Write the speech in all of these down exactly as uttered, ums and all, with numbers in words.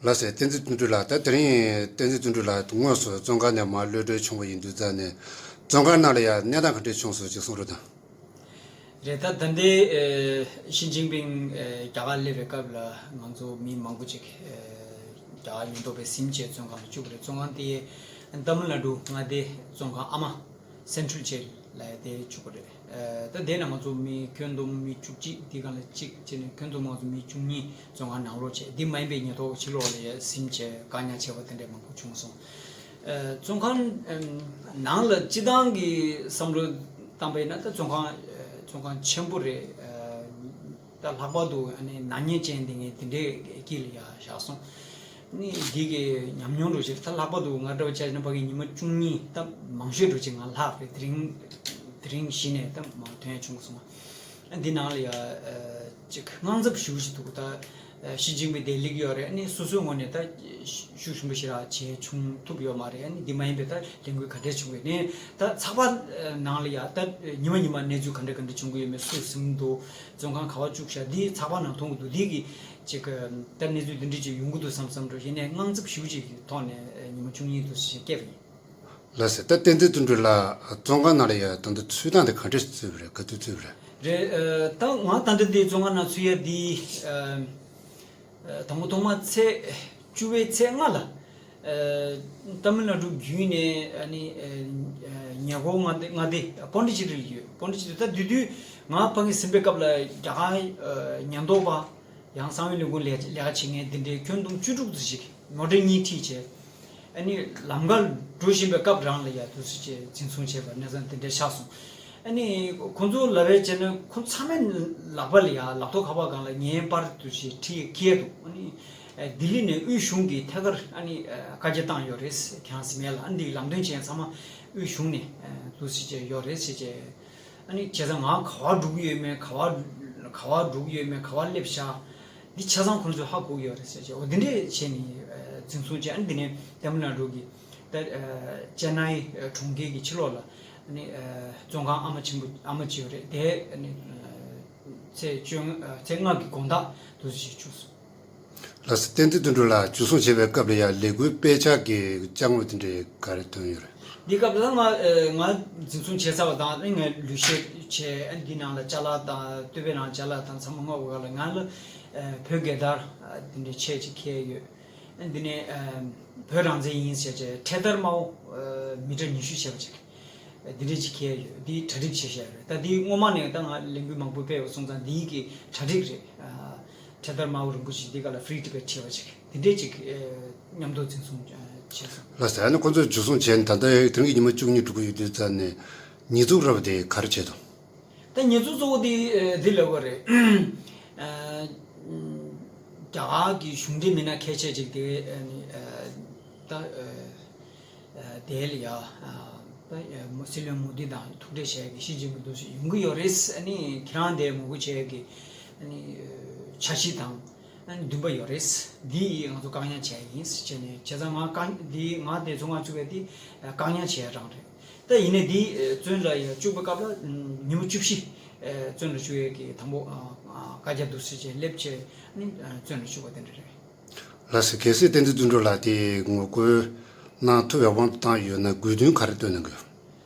ལགས་སོ། བསྟན་འཛིན་དོན་གྲུབ་ལགས། ད་དེ་རིང་བསྟན་འཛིན་དོན་གྲུབ་ལགས་དངོས་སུ་བཙོན་ཁང་ནས་མར་གློད་གྲོལ་བྱུང་བ་ཡིན་དུས་ཙང་ནས། བཙོན་ཁང་ནང་ལ་ཡང་གནས་སྟངས་ག་འདྲས་བྱུང་སོང་ཅིག་གསུང་རོགས་དང་། རེད། ད་ད་ལྟའི་ཨེ་ཞི་ཅིན་ཕིང་ཨེ་རྒྱ་གར་སླེབས་པའི་སྐབས་ལ་ང་ཚོ་མི་མང་པོ་ཅིག་ཨེ་རྒྱ་གར་ཉེན་རྟོག་པས་ཟིན་བྱས་བཙོན་ཁང་ལ་བཅུག་པ་རེད། བཙོན་ཁང་དེ་ཏཱ་མིལ་ནཱ་ཌུ་མངའ་སྡེའི་བཙོན་ཁང་ཨ་མ། སེན་ཊྲལ་ཇེལ་ལབ་ཡ་དེ་བཅུག་པ་རེད། ཨེ་ད་དེ་ནང་ང་ཚོ་མི་ཁྱོན་བསྡོམས་མི་བཅུ་གཅིག། དེ་སྒང་ལ་གཅིག་བྱས་ནས་ཁྱོན་བསྡོམས་ང་ཚོ་མི་བཅུ་གཉིས་བཙོན་ཁང་ནང་ལོགས་བྱས། འདི་མ་ཡིན་པའི་ཉེན་རྟོག་ཕྱི་ལོགས་ལ་ཡ་ཟིན་བྱས་བཀག་ཉར་བྱས་པ་དེ་འདྲས་མང་པོ་བྱུང་སོང་། ཨེ་བཙོན་ཁང་ཨེམ་ནང་ལ་སྤྱི་བཏང་གི་བསམ་བློ་བཏང་པ་ཡིན་ན། ད་བཙོན་ཁང་ཨེ་བཙོན་ཁང་ཆེན་པོ་རེད། ཨེ་ད་ལྷག་པར་དུ་ཨ་ནི་ནག་ཉེས་ཅན་དེ་ངས་དེ་འདྲའི་དཀྱིལ་ལ་ཡ་བཞག་སོང་། ཨ་ནི་འདི་གི་ཉམས་མྱོང་རུ་ཞིག་ད་ལྷག་པར་དུ་ང་འདྲ་བ་ཆ་བཞག་ན་ཕ་གི་ཉི་མ་བཅུ་གཉིས་ད་མང་ཤོས་རུ་ཅིག་ང་ལྷག་རེད། དེ་རིང་དེ་རིང་གཞི་ནས་ད་མ་ཐོན་བྱུང་སོང་། ཨ་འདི་ནང་ལ་ཡ་ཨ་ཅིག་དངངས་འཚབ་ཞེ་པོ་ཞིག་འདུག་ད་ཨ་ཞི་ཅིན་ཕིང་དེ་སླེབས་ཀྱི་ཡོད་རེད། ཨ་ནི་སོ་སོའི་ངོས་ནས་ད་ཤུགས་ཆེན་པོ་ཞིག་ར་བྱས་བྱུང་ཐུབ་ཡོད་མ་རེད། ཨ་ནི་འདི་མ་ཡིན་པའི་ད་ལས་འགུལ་ག་འདྲས་བྱུང་ཡོད་ནས། ད་ཚགས་པར་ནང་ལ་ཡ་ད་ཉི་མ་ཉི་མ་གནས་ཚུལ་ག་འདྲ་ག་འདྲ་བྱུང་གི་ཡོད་མེད། སུ་ཟིན་འདུག་བཙོན་ཁང་ག་པར་བཅུག་བཞག་འདི་ཚགས་པར་ནང་མཐོང་གི་འདུག་འདི་གི་ཅིག་ད་གནས་ཚུལ་འདི་འདྲ་ཅིག་ཡོང་གི་འདུག་བསམ་བསམ་འགྲོ། ཡིན་ནའི་དངངས་འཚབ་ཞེ་པོ་ཅིག་གི་ཐོག་ནས་ཉི་མ་བཅུ་གཉིས་འདུག་ཞེས་བསྐྱལ་བ་ཡིན། ལགས་སོ། ད་བསྟན་འཛིན་དོན་གྲུབ་ལགས་བཙོན་ཁང་ནང་ལ་ཡ་ད་ལྟ་ཚུད་སྟངས་དེ་ག་འདྲས་ཚུད་པ་རེད། ག་དུས་ཚུད་པ་རེད། རེད། ཨ་ད་ང་ད་ལྟ་འདི་བཙོན་ཁང་ནང་ཚུད་ཡ་འདི་ཨ་ཨ་དང་པོ་ཐོག་མ་ཚེས་བཅུ་པའི་ཚེས་ལྔ་ལ་ཨ་ཏཱ་མིལ་ནཱ་ཌུ་བརྒྱུད་ནས་ཨ་ནི་ཨ་ཉེ་འཁོར་མངའ་སྡེ་མངའ་སྡེ་པོན་ཌི་ཅེ་རི་ལ་ཡོད། པོན་ཌི་ཅེ་རི་ད་དེ་དུས་ང་ཕ་གི་ཟིན་པའི་སྐབས་ལ་རྒྱ་གར་ཨ་ཉེན་རྟོག་པ། ཡང་གསང་བའི་ལས་ཁུངས་ལས་ལས་ཀ་བྱེད་མཁན་དེ་འདྲའི་ཁྱོན་བསྡོམས་བཅུ་དྲུག་ཙམ་ཞིག་མོ་ཊ་གཉིས་ཁྲིད་བྱས། ཨ་ནི་ལམ་ཁར་འགྲོ་བཞིན་པའི་སྐབས་རང་ལ་ཡ་དུས་སུ་བྱས་འཛིན་བཟུང་བྱས་པ་གནས་སྟངས་དེ་འདྲ་ཆགས་སོང་། ཨ་ནི་ཁོང་ཚོ་ལབ་པ་བྱས་ན་ཁོ་ཚང་མའི་ལག་པ་ལ་ཡ་ལག་ཐོག་ཁ་པར་སྒང་ལ་ངའི་པར་དུ་ཞིག་ཁྲིད་ཁྱེར་འདུག་ཨ་ནི་ལྡི་ལི་ནས་དབུས་གཞུང་གི་ཐད་ཀར་ཨ་ནི་བཀའ་རྒྱ་བཏང་ཡོད་རེད། ཁྱེད་རང་སི་མེལ་ལ་ཨ་ནི་འདི་ལམ་སྟོན་བྱས་ཚང་མ་དབུས་གཞུང་ནས་དུས་སུ་བྱས་ཡོད་རེད་ཟེར་བྱས། ཨ་ནི་བྱས་ཙང་ང་ག་པར་འགྲོ་གི་ཡོད་མེད། ག་པར་ག་པར་འགྲོ་གི་ཡོད་མེད། ག་པར་སླེབས་ཤག་འདི་ཆ་ཚང་ཁོང་ཚོས་ཧ་གོ་གི་ཡོད་རེད་ཟེར་བྱས། འོ་འདི་འདྲས་བྱས་ནས་ཨ་འཛིན་བཟུང་བྱས། ཨ་ནི་འདི་ནས་ཏཱ་མིལ་ནཱ་ཌུ་གི་ད་ཨ་ཅེན་ནའི་ཨ་གྲོང་ཁྱེར་གྱི་ཕྱི་ལོགས་ལ་ཨ་ནི་ཨ་བཙོན་ཁང་ཨ་མ་ཆེན་པོ་ཨ་མ་ཅིག་ཡོད་རེད། དེ་ཨ་ནི་ཨ་ཚེས་བཅོ་ལྔ་ཨ་ཚེས་ལྔ་གི་དགོང་དག་དུས་ཚོད་ཅིག་བཅུག་སོང་། ལགས་སོ། བསྟན་འཛིན་དོན་གྲུབ་ལགས་འཇུ་བཟུང་བྱས་པའི་སྐབས་ལ་ཡང་ལས་འགུལ་སྤེལ་འཆར་གྱི་དཔྱ་དངོས་དེ་འདྲའི་ག་རེ་ཐོན་ཡོད་རེད། འདི་སྐབས་ལ་ང་ཨེ་ང་འཛིན་བཟུང་བྱས་ཚར་བ་དང་། ཨ་ནི་ངས་ལུས་བཤེར་བྱས། ཨ་ནི་འདི་ནང་ལ་ཅ་ལག་དང་། སྟོད་པའི་ནང་ཅ་ལག་དང་ཚང་མ་མངགས་པའི་སྐབས་ལ་ང་ལ་ཨེ་བོད་རྒྱལ་དར་ཨ་དེ་འདྲའི་ཆས་ཅིག་འཁྱེར་ཡོད། ཨ་ནི་འདི་ནས་ཨེ་བོད་རང་བཙན་ཡིན་ཟེར་བྱས་འཕྲེད་དར་དམར་པོ་ཨེ་མི་ཊར་ཉི་ཤུ་བྱས་པ་ཅིག་འདི་འདྲས་ཅིག་འཁྱེར་ཡོད། འདི་གྲ་སྒྲིག་བྱས་བཞག་ཡོད་རེད། ད་འདི་སྔོན་མ་ནས་ད་ང་ལས་འགུལ་མང་པོ་སྤེལ་བ་སོང་ཙང་འདིའི་གི་གྲ་སྒྲིག་རེད། ཨ་འཕྲེད་དར་དམར་པོ་རིང་པོ་ཞིག་འདི་ག་ལ་Free Tibet་བྱས་པ་ཅིག་འདི་འདྲས་ཅིག་ཨ་མཉམ་དུ་འཛིན་བཟུང་ཨ་བྱས་སོང་། ལགས་སོ། ཨ་ནི་ཁོང་ཚོས་འཇུ་བཟུང་བྱས་ནས་ད་ལྟ་དེ་རིང་གི་ཉི་མ་བཅུ་གཉིས་འགྲོ་གི་ཡོད་དུས་ཙང་ནས་ཉེས་འཛུགས་རབ་དེ་ག་རེ་བྱས་འདུག་ད་ཉེས་འཛུགས་གཙོ་བོ་དེ་ཨ་འདི་ལབ་དགོས་རེད། ཨ་རྒྱ་གར་གྱི་གཞུང་འབྲེལ་མི་སྣ་ཁ་ཤས་ཅིག་དེ་ཨ་ནི་ཨ་ད་ཨ། ཨ་དེ་ལ་ཡ་ཨ་ད་ཨ་མོ་སྲིད་བློན་མོ་དི་དང་ཐུག་འཕྲད་བྱེད་ཀྱི་ཞི་ཅིན་ཕིང་དུ་ཡོང་གི་ཡོད་རེད། ཨ་ནི་ཁྱེད་རང་དེ་ངོ་རྒོལ་བྱེད་ཀྱི་ཨ་ནི་འཆར་གཞི་དང་ཨ་ནི་འདུན་པ་ཡོད་རེད། འདི་ཡིས་ང་ཚོ་བཀག་ཉར་བྱས་ཡིན་ཟེར་བྱས་ནས། བྱས་ཙང་ང་བཀག་འདི་ང་དེ་ཚོ་ང་ཚུགས་པའི་འདི་བཀག་ཉར་བྱས་རང་རེད། ད་ཡིན་ནའི་འདི་བཙོན་ལ་ཡ་བཅུག་པའི་སྐབས་ལ་ཉིན་མོ་བཅུ་བཞི་བཙོན་ལ་བཅུག་ཡས་ཀྱི་དང་པོ་བཀའ་རྒྱ་འདུག་ཟེར་བྱས་སླེབས་བྱས་ཨ་ནི་བཙོན་ལ་བཅུག་པ་དེ་འདྲ་རེད། ལགས་སོ། གལ་སྲིད་བསྟན་འཛིན་དོན་གྲུབ་ལགས་དེ་ངོ་རྒོལ་གནང་ཐུབ་པའི་དབང་དུ་བཏང་ཡོད་ན་དགོས་འདུན་ག་རེ་བཏོན་གནང་གི་ཡོད།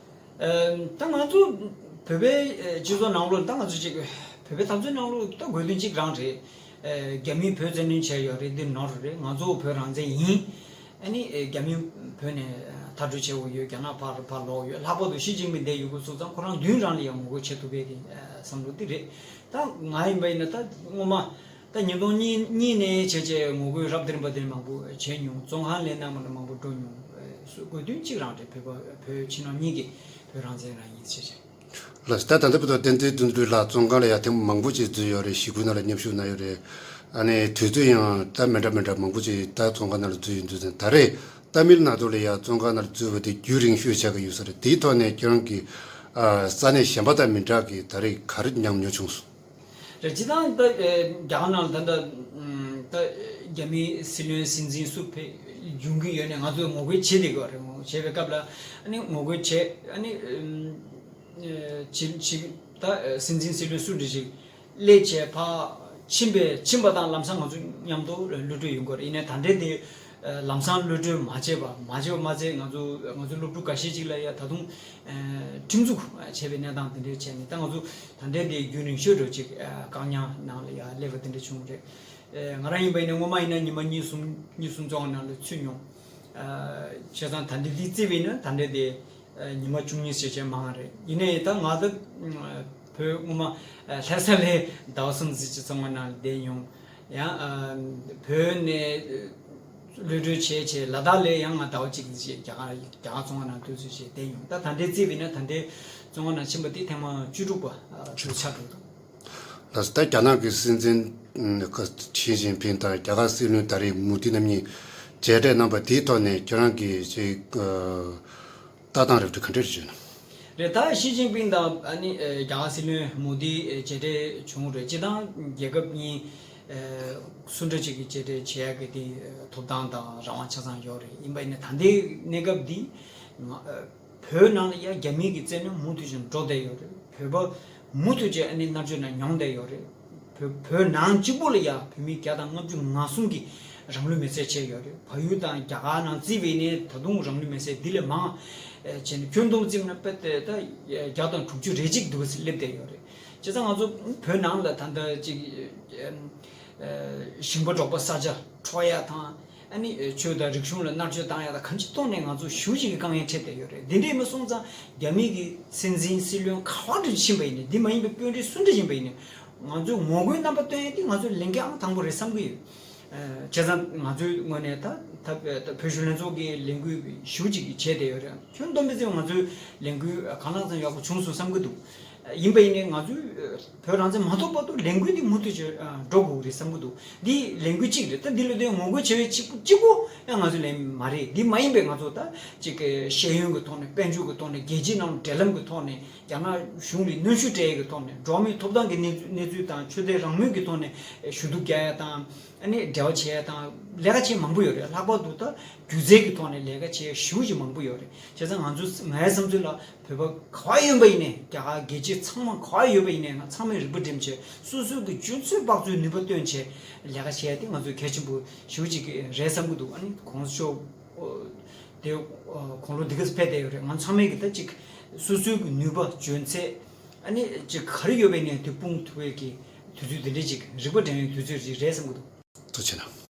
ཨ་ད་ང་ཚོ་བོད་པའི་ཨ་སྤྱི་ཚོགས་ནང་ལོགས་ད་ང་ཚོ་ཅིག་བོད་པའི་འཐབ་རྩོད་ནང་ལོགས་ད་དགོས་འདུན་གཅིག་རང་རེད། ཨ་རྒྱ་མིས་བོད་བཙན་གནོན་བྱས་ཡོད་རེད། འདི་ནོར་རེད། ང་ཚོ་བོད་རང་བཙན་ཡིན། ཨ་ནི་ཨ་རྒྱ་མི་བོད་ནས་མཐར་སྐྲོད་བྱེད་དགོས་ཡོད། རྒྱ་ནག་ཕར་ཕར་ལོག་ཡོད། ལྷག་པར་དུ་ཞི་ཅིན་ཕིང་འདིར་ཡོད་དགོས་སོང་ཙང་ཁོ་རང་མདུན་རང་ལ་ཡང་ངོ་རྒོལ་བྱེད་ཐུབ་པའི་གི་ཨ་བསམ་བློ་འདི་རེད། ད་ང་ཡིན་པ་ཡིན་ན་ད་སྔོན་མ་ད་ཉིས་སྟོང་གཉིས་གཉིས་ནས་བྱས་བྱས་ངོ་རྒོལ་རབ་དང་རིམ་པ་དེ་མང་པོ་བྱས་མྱོང་། བཙོན་ཁང་ལས་གནང་མ་མང་པོ་འགྲོ་མྱོང་། ཨ་སུ་དགོས་འདུན་གཅིག་རང་རེད། བོད་པ་བོད་ཕྱི་ནང་གཉིས་ཀྱི་བོད་རང་བཙན་རང་ཡིན་ཟེར་བྱས། ལགས། ད་ད་ལྟ་བར་དུ་བསྟན་འཛིན་དོན་གྲུབ་ལགས་བཙོན་ཁང་ལ་ཡང་ཐེངས་མང་པོ་ཅིག་འཛུལ་ཡོད་རེད། ཞི་རྒོལ་ནང་ལ་མཉམ་ཞུགས་གནང་ཡོད་རེད། ཨ་ནི་དུས་ཚོད་ཡང་ད་མི་འདྲ་མི་འདྲ་མང་པོ་ཅིག་ད་བཙོན་ཁང་ནང་ལ་འཛུལ་ཡོད་འདུག་ཟེར། ད་རེས་ཏཱ་མིལ་ནཱ་ཌུ་ལ་ཡང་བཙོན་ཁང་ནང་ལ་འཛུལ་བ་དེ་རྒྱུན་རིང་ཤོས་ཆགས་ཀྱི་ཡོད་ས་རེད། དེའི་ཐོག་ནས་ཁྱེད་རང་གིས་ཨ་ས་གནས་གཞན་པ་དང་མི་འདྲ་གི་ད་རེས་ག་རེ་ཉམས་མྱོང་བྱུང་སོང་། རེད། སྤྱིར་བཏང་ད་ཨེ་རྒྱ་གར་ནང་ལ་ད་ལྟ་ཨམ་ད་རྒྱ་མིའི་སྲིད་བློན་སྲིད་འཛིན་སུ་ཕེབས་འབྱུང་གི་ཡོད་ནས་ང་ཚོས་ངོ་རྒོལ་བྱེད་བསྡད་ཀྱི་ཡོད་རེད། ངོ་རྒོལ་བྱེད་པའི་སྐབས་ལ་ཨ་ནི་ངོ་རྒོལ་བྱེད་ཨ་ནི་ཨམ་ཨེ་བྱེད་བྱེད་ད་ཨེ་སྲིད་འཛིན་སྲིད་བློན་སུ་འདྲ་ཞིག་སླེབས་བྱས་ཕར་ ཕྱིན་པའི་ཕྱིན་པ་དང་ལམ་སང་ང་ཚོ་མཉམ་དུ་གློད་གྲོལ་ཡོང་གི་རེད། ཡིན་ནའི་ད་ལྟའི་དེ་ལམ་སང་གློད་གྲོལ་མ་བྱས་པ་མ་བྱས་པ་མ་ཚད་ང་ཚོ་ང་ཚོ་སློབ་ཕྲུག་འགའ་ཤས་ཅིག་ལ་ཡ་ད་དུང་ཁྲིམས་འཛུགས་བྱས་པའི་གནས་སྟངས་དེ་འདྲ་བྱས་ནས་ད་ང་ཚོ་ད་ལྟའི་དེ་རྒྱུན་རིང་ཤོས་འགྲོ་ཅིག་བཀག་ཉར་ནང་ལ་ཡ་སླེབས་པ་དེ་འདྲ་བྱུང་རེད། ང་རང་ཡིན་པ་ཡིན་ན་སྔོན་མ་ཡིན་ན་ཉི་མ་གཉིས་གསུམ་གཉིས་གསུམ་བཙོན་ཁང་ནང་ལ་ཚུད་མྱོང་། བྱས་ཙང་ད་འདི་འདི་བརྩིས་པ་ཡིན་ན་ད་ལྟའི་དེ། ཉི་མ་བཅུ་གཉིས་ཞེ་ཆེ་མང་བ་རེད། ཡིན་ནའི་ད་ང་ད་བོད་སྔོན་མ་ལྷ་ས་ལ་ཟླ་བ་གསུམ་ཙམ་ཅིག་བཙོན་ཁང་ནང་བསྡད་མྱོང་། ཡང་བོད་ནས་གློད་གྲོལ་བྱས་བྱས་ལ་དྭགས་ལ་ཡང་ང་ཟླ་བ་གཅིག་ཙམ་ཞིག་རྒྱ་གར་རྒྱ་གར་བཙོན་ཁང་ནང་དུས་ཚོད་ཞིག་བསྡད་མྱོང་། ད་ད་ལྟའི་རྩིས་པ་ཡིན་ན་ད་ལྟའི་བཙོན་ཁང་ནང་ཕྱིན་པ་དེ་ཐེངས་མ་བཅུ་དྲུག་པ་དེ་ཆགས་འགྲོ་འདུག་ལགས་སོ། ད་རྒྱ་ནག་གི་སྲིད་འཛིན་ཞི་ཅིན་ཕིང་དང་རྒྱ་གར་སྲིད་བློན་ད་རེས་མོ་དི་རྣམ་གཉིས་མཇལ་འཕྲད་གནང་པ་དེའི་ཐོག་ནས་ཁྱེད་རང་གིས་ཅིག་ལྟ་སྟངས་རེ་བ་ག་འདྲ་ཞིག་ཡོད་ན། རེད། ད་ཞི་ཅིན་ཕིང་དང་ཨ་ནི་རྒྱ་གར་སྲིད་བློན་མོ་དི་མཇལ་འཕྲད་བྱུང་རེད། སྤྱིར་བཏང་རྒྱལ་ཁབ་གཉིས་སུ་འདྲ་ཅིག་གི་མཇལ་འཕྲད་བྱེད་ཡག་གི་དེ་ཐོབ་ཐང་དང་རང་དབང་ཆ་ཚང་ཡོད་རེད། ཡིན་པ་ཡིན་ན་ད་ལྟའི་གནས་སྐབས་འདི་ང་བོད་ནང་ལ་ཡ་རྒྱ་མི་གི་བཙན་གནོན་མུ་མཐུད་ཅིག་འགྲོ་བསྡད་ཡོད་རེད། བོད་པ་མུ་མཐུད་ཅིག་ཨ་ནི་མནར་གཅོད་ནང་མྱོང་བསྡད་ཡོད་རེད། བོད་བོད་ནང་གཅིག་པུ་ལ་ཡ་བོད་མི་བརྒྱ་དང་ལྔ་བཅུ་ང་གསུམ་གྱིས་རང་ལུས་མེར་སྲེག་བྱས་ཡོད་རེད། བལ་ཡུལ་དང་རྒྱ་གར་ནང་བརྩིས་པ་ཡིན་ན་ད་དུང་རང་ལུས་མེར་སྲེག་འདི་ལས་མང་བྱས་ནས་ཁྱོན་བསྡོམས་བརྩིས་ན་དཔེ་དེ་ད་བརྒྱ་དང་དྲུག་ཅུ་རེ་གཅིག་འདུག་སེ་སླེབས་བསྡད་ཡོད་རེད། བྱས་ཙང་ང་ཚོ་བོད་ནང་ལ་ད་ལྟ་ཅིག་ཞིང་པ་འབྲོག་པ་ས་ཆ་འཕྲོག་ཡ་དང་། ཨ་ནི་ཆོས་དང་རིག་གཞུང་ལ་མནར་གཅོད་བཏང་ཡ་དང་གང་ཅིའི་ཐོག་ནས་ང་ཚོ་ཞེ་པོ་ཅིག་གི་དཀའ་ངལ་འཕྲད་བསྡད་ཡོད་རེད། འདི་འདྲས་མ་སོང་ཙང་རྒྱ་མི་གི་སྲིད་འཛིན་སྲིད་བློན་ག་བ་འདྲ་ཕྱིན་པ་ཡིན་ནའི་འདི་མ་ཡིན་པའི་དཔོན་རིགས་སུ་འདྲ་ཡིན་པ་ཡིན་ནའི་ང་ཚོས་ངོ་རྒོལ་རྣམ་པ་སྟོན་ཡ་དེ་ང་ཚོའི་ལས་འགན་ཨང་དང་པོ་རེད་བསམ་གྱི་ཡོད། བྱས་ཙང་ང་ཚོའི་ངོས་ནས་ད་ད་བོད་གཞོན་ལྷན་ཚོགས་ཀྱི་ལས་འགུལ་ཞེ་པོ་ཅིག་བྱས་བསྡད་ཡོད་རེད། ཁྱོན་བསྡོམས་པ་བརྩིས་ན་ང་ཚོའི་ལས་འགུལ་གང་ལ་ཙམ་ཡག་པོ་བྱུང་སོང་བསམ་གྱི་འདུག་ཡིན་པ་ཡིན་ནའི་ང་ཚོས་བོད་རང་བཙན་མ་ཐོབ་བར་དུ་ལས་འགུལ་འདི་མུ་མཐུད་ཅིག་འགྲོ་དགོས་ཀྱི་རེད་བསམ་གྱི་འདུག་འདི་ལས་འགུལ་གཅིག་རེད། ད་འདི་ལ་དོན་ངོ་རྒོལ་བྱེད་པའི་གཅིག་པུ་གཅིག་པོ་ཡང་ང་ཚོའི་ལས་མ་རེད། འདི་མ་ཡིན་པའི་ང་ཚོ་ད་ཅིག་ཤེས་ཡོན་གྱི་ཐོག་ནས་དཔལ་འབྱོར་གྱི་ཐོག་ནས་རྒྱལ་སྤྱིའི་ནང་འབྲེལ་ལམ་གྱི་ཐོག་ནས་རྒྱ་ནག་གཞུང་ལ་གནོན་ཤུགས་སྤྲད་ཡས་ཀྱི་ཐོག་ནས་འགྲོ་བ་མིའི་ཐོབ་ཐང་གི་གནས་ཚུལ་གནས་ཚུལ་དང་ཆོས་དད་རང་མོས་ཀྱི་ཐོག་ནས་ཞུ་གཏུག་རྒྱག་ཡས་དང་ཨ་ནི་འབྲེལ་བ་བྱེད་ཡས་དང་ལས་ཀ་བྱེད་མང་པོ་ཡོད་རེད། ལྷག་པར་དུ་ད་སྒྱུ་རྩལ་གྱི་ཐོག་ནས་ལས་ཀ་བྱེད་ཡས་ཞེ་པོ་ཅིག་མང་པོ་ཡོད་རེད། བྱས་ཙང་ང་ཚོ་ངའི་བསམ་ཚུལ་ལ། བོད་པ་ག་བ་ཡོད་པ་ཡིན་ནའི་རྒྱ་གར་རྒྱལ་སྤྱི་ཚང་མ་ག་བ་ཡོད་པ་ཡིན་ནའི་ང་ཚང་མས་རིག་པ་སྒྲིམ་བྱས་སོ་སོའི་གི་སྤྱོད་ཚུལ་དཔག་ཚོད་ནུས་པ་བཏོན་བྱས་ལས་ཀ་བྱས་ཏེ་ང་ཚོས་གལ་ཆེན་པོ་ཞེ་པོ་ཅིག་རེད་བསམ་གྱི་འདུག་ཨ་ནི་གོང་ས་མཆོག་དེ་དགུང་ལོ་འདི་ག་ཙམ་ཕེབས་བསྡད་ཡོད་རེད། ང་ཚང་མས་གི་ད་ཅིག་སོ་སོའི་གི་ནུས་པ་འཇོན་ཚད་ཨ་ནི་ཅིག་ག་རེ་ཡོད་པ་ཡིན་ནའི་དེ་སྤུངས་ཐུབ་པའི་གི་དུས་ཚོད་འདི་འདྲའི་ཅིག་རིག་པ་སྒྲིམ་པའི་དུས་ཚོད་ཅིག་རེད་བསམ་གྱི་འདུག་ཐུགས་རྗེ་ཆེ་གནང་།